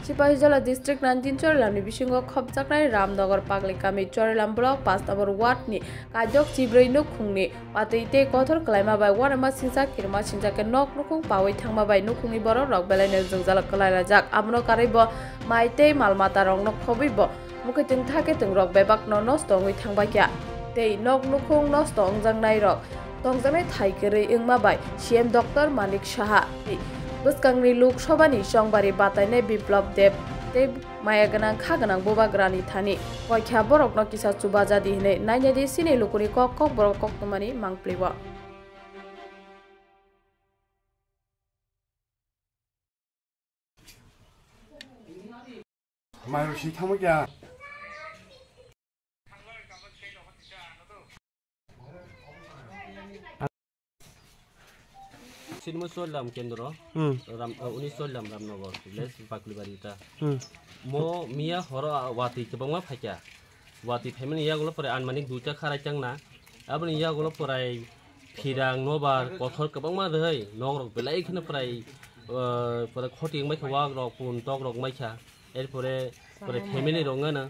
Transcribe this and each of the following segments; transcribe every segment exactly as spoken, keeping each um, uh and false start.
Sipahijala district nineteen Chorilamni bisingo khopjaknai Ramnagar Paglikami Chorilam block paanch number ward ni kaijok chibrwi nukhungni watwi tei kothor kwlaima bai uanama singcha kirima singcha khe nok nukhung pawi thangma bai nukhungni borok rok belai no jwngjal kwlai laijak. Abono karwi bo mai tei mal mata rok no khobwi bo mukhwtwng thake twng rok bebak no nosto wngwi thangbaikha tei nok nukhung nosto wngjaknai rok tongjaknai thai kwrwi wngma bai C M Doctor Manik Saha tei bwskangni Lok Sabhani chongbari batainai Biplab Deb tei maya gwnang kha gwnang bubagrani thani koikha borokno kisa chubajadi hinwi nainadi sini lukuni kok kok borok koktwmani mangpli o. Mairok si thangma kya? Sinimo Chorilam kendro, Hmm. Ram, uh, uni Chorilam Ramnagar, village Baklibari ta. Hmm. Mo miya horo, ah, watwi kwbangma phaikya. Watwi phaimani yagulo pore anmani duita kharai changna. Aboni yagulo porai phirang nobar kothor kwbangma rwhai nok rok belai kheno porai, uh, porai khoti wngbai kha wak rok pun tok rok wngbai kha. Erpore, pore family rok wngana.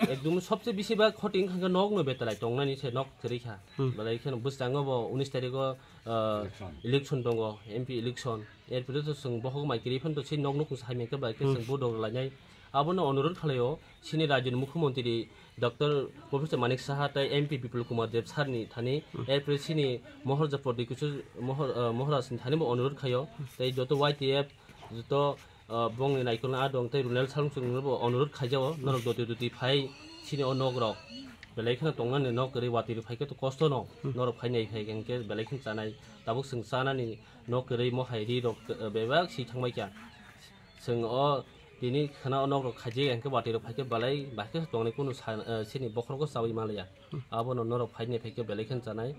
Ekdom sobse bisi ba khoti wngkha khe nok no betalai tongnani se nok kwrwi kha. Hmm. Belai kheno bwskango bo unis tarikh o, ah, election. Election tongo, M P election. Erpore to chwng bokhok mai kwrwi phano to se nok nukhung sai mangkhe bai khe Hmm. chwng vote rok lainai. Abono onurodh khlaio, sini rajyoni mukhyamantri Doctor Professor Manik Saha tei M P Bipul Kumar Deb sir ni thani, Hmm. erpore sini Mohorja Prodhi Kuchu Mohor, ah, Mohoraj ni thani bo onurodh khaio. Tei joto Y T F, joto ah, bongni naikolno adong tei Runel Salmsung no bo onurodh khaijao, norok doti doti phai sini o nok rok. Belai kheno tongnani nok kwrwi watwi rw phai khe to kosto no. Hmm. Norok phai nai phai khe belai kheno chanai. Tabuk chwng chanani nok kwrwi mohai ri rok, eh, bebak si thangbai kha. Chwng o tini khana o nok rok khaijak hwnkhe watwi rw phai khe belai bahai khe tongnai kunu sa-, eh, sini bokhorok o chawi manliya. Abono norok phaini phaikhe belai khe chanai,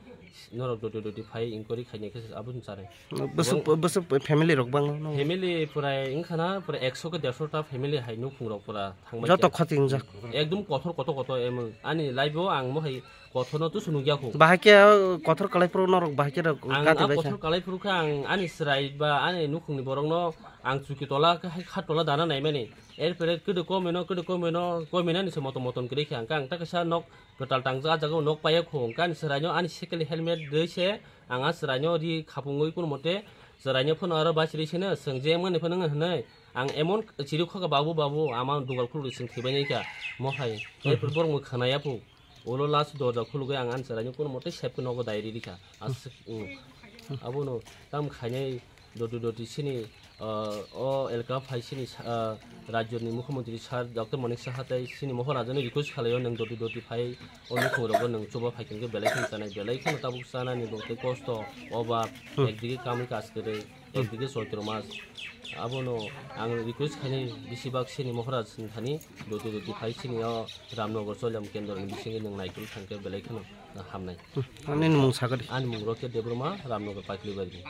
norok doti doti phai inquiry khaini khe abono chanai. Bwswk, Bwswk family rok bangno? Family pura wngkhana pura ekso ke derso ta family hai nukhung rok pura thangbai. Joto khe. Khoti wngjak. Ekdom kothor kotor kotor emon ani life o ang mohai kothor no tusu nukya kho. Bahai khe kothor kalai phuru norok bahai khe rok Ang gati a bai kha. Kothor kalai phuru khe ang ani chwrai ba ani nukhung ni borok no ang chuki tola khe hai khat tola dana naimani. Erpore kwdw komino, kwdw komino, kominani se motom motom kwrwi khe ang khe ang ta kaisa nok kwtal tangjak, ah jaga o nok paiya kho, hwnkhe ani chwraino ani cycle helmet rwi se ang ah chwraino ri khapungwi kunumote chwraino phano aro bachirwi seno chwng je mani phano wngya hwnwi ang emon chiri khoka, "Babu, babu, ama dugal khulugwi chwng thwibainai kha mohai." Hmm. Erpore borok mui khwnaya phu, ulo last dorja khulugwi ang ani chwraino kunumote sep khe nogo dai riri kha. Aswk, hmm. Abono tam khainai doti doti sini, ah, o elka phai sini sa-, ah, rajyoni mukhyamantri sir Doctor Manik Saha tei sini Mohorajani request khlaio, nwng doti doti phai o nukhung rogo nwng chuba phai khe belai khe chanai, belai kheno tabuk chanani bo tei kosto, obab, Hmm. Ekdige kamwi kaj kwrwi, Hmm. ekdige choitro mas. Abono ang request khainai bisi bak sini Mohoraj ni thani doti doti phai sini o Ramnagar Choilam Kendro ni bisingo nwng naikolwi thangkhe belai kheno hamnai. Hmm. Ani mung sagadi. Ani mung Rocket Debbarma, Ramnagar Paikli Bari.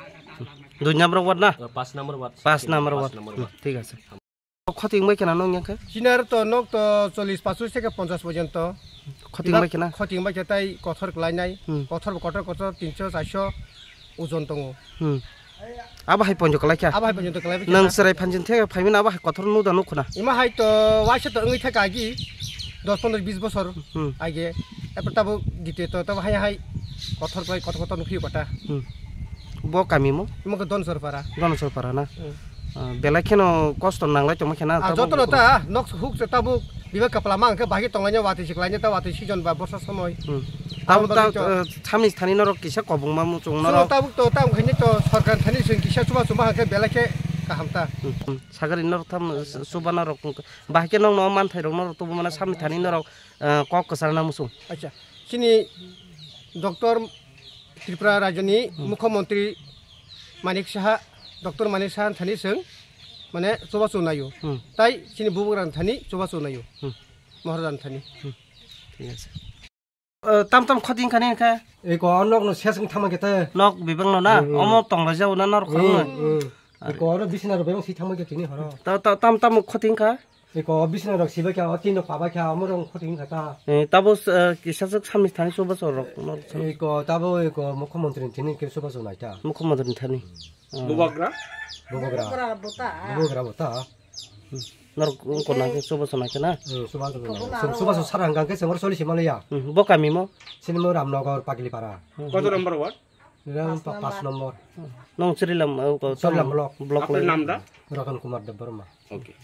Dui number ward na? Uh, paanch number ward. Paanch number Paanch ward. Number Hmm, ward. Thik ase. Khoti wngbai khna nong yang khe? Sinar to nok to chollish paso se ke ponchash porjonto. Khoti wngbai khna? Khoti wngbai khe tai kothor klainai. Hmm. Kothor bo kotor kotor tinso charso ojon tongo. Hmm. Abo hai ponjo kalai kha? Abo hai ponjo kalai kha. Nang serai phanjin the phaimina abo hai kothor nu da nu khuna? Ima hai to waisa to wngwi thaka agi dos pondro bis bosor Hmm. age. Epor tabo dite to tabo hai hai kothor kalai kothor kothor nukhi kota. Hmm. Bo kami mo? Ima ko Don Sorpara. Don Sorpara na? Hmm. Ah, belai kheno kosto nanglai tongma khena Ah, tabo jotono ta nok huk se tabuk biba kapla mang khe bahai tonglainai watwi siklainai ta watwi season ba borsa somoi. Hmm. Abo Tabuk ta, bagwi to eh, samni thani norok kisa kobongma muchung So, norok. Tabuk to, tabuk khaini to sorkar thani sing kisa chuba chuba hangkhe belai khe kaham ta. Hmm, hmm. Sagari norok tham, eh, chuba norok bahai khe nokno manthai rok norok tubu mana samni thani norok, eh, kok kwchar na muchung. Acha, chini Doctor Tripura Rajyoni Hmm. Mukhyamantri Manik Saha, Doctor Manik Saha thani sing mane chuba chunayo. Hmm. Tai chini bubugrang thani chuba chunayo. Hmm. Maharajan thani. Hmm. Thik ase. Eh, tam tam khoti wngkha nini khe? Eko, o nokno sesong thangma khe te. Nok bebakno na? Hmm, hmm. Omo tonglaijao na norok Hmm, khoroknwi? Hmm. Eko, oro bisina rok bebak si thangma khe tini horo. Ta, ta, tam tam khoti wngkha? Eko, bisina rok sibai kha, o tin rok pabai kha, omo rok khoti wngkha ta. Eh, tabo, eh, kisa swk samni thani chubachu rok, norok. Eko, tabo eko, mukhyamantri ni thani khe chubachu nai ta. Mukhyamantri ni thani. Hmm. Oh. Bubagra? Bubagra. Bubagra bo ta. Bubagra bo ta. Hmm. Norok wngkor nangkhe, chubachu nangkhe na? Hmm, chubachu nangkhe. Chubachu sara hwnkhe chwng oro choli se manliya. Hmm, bo kami mo? Sini mo Ramnagar, Paglipara. Hmm. Koto number ward? Ram pa-, pas number. Nong Chirilam, uh, ko-, Chirilam block. Block. Apnar naam da? Ratan Kumar Debbarma. Okay.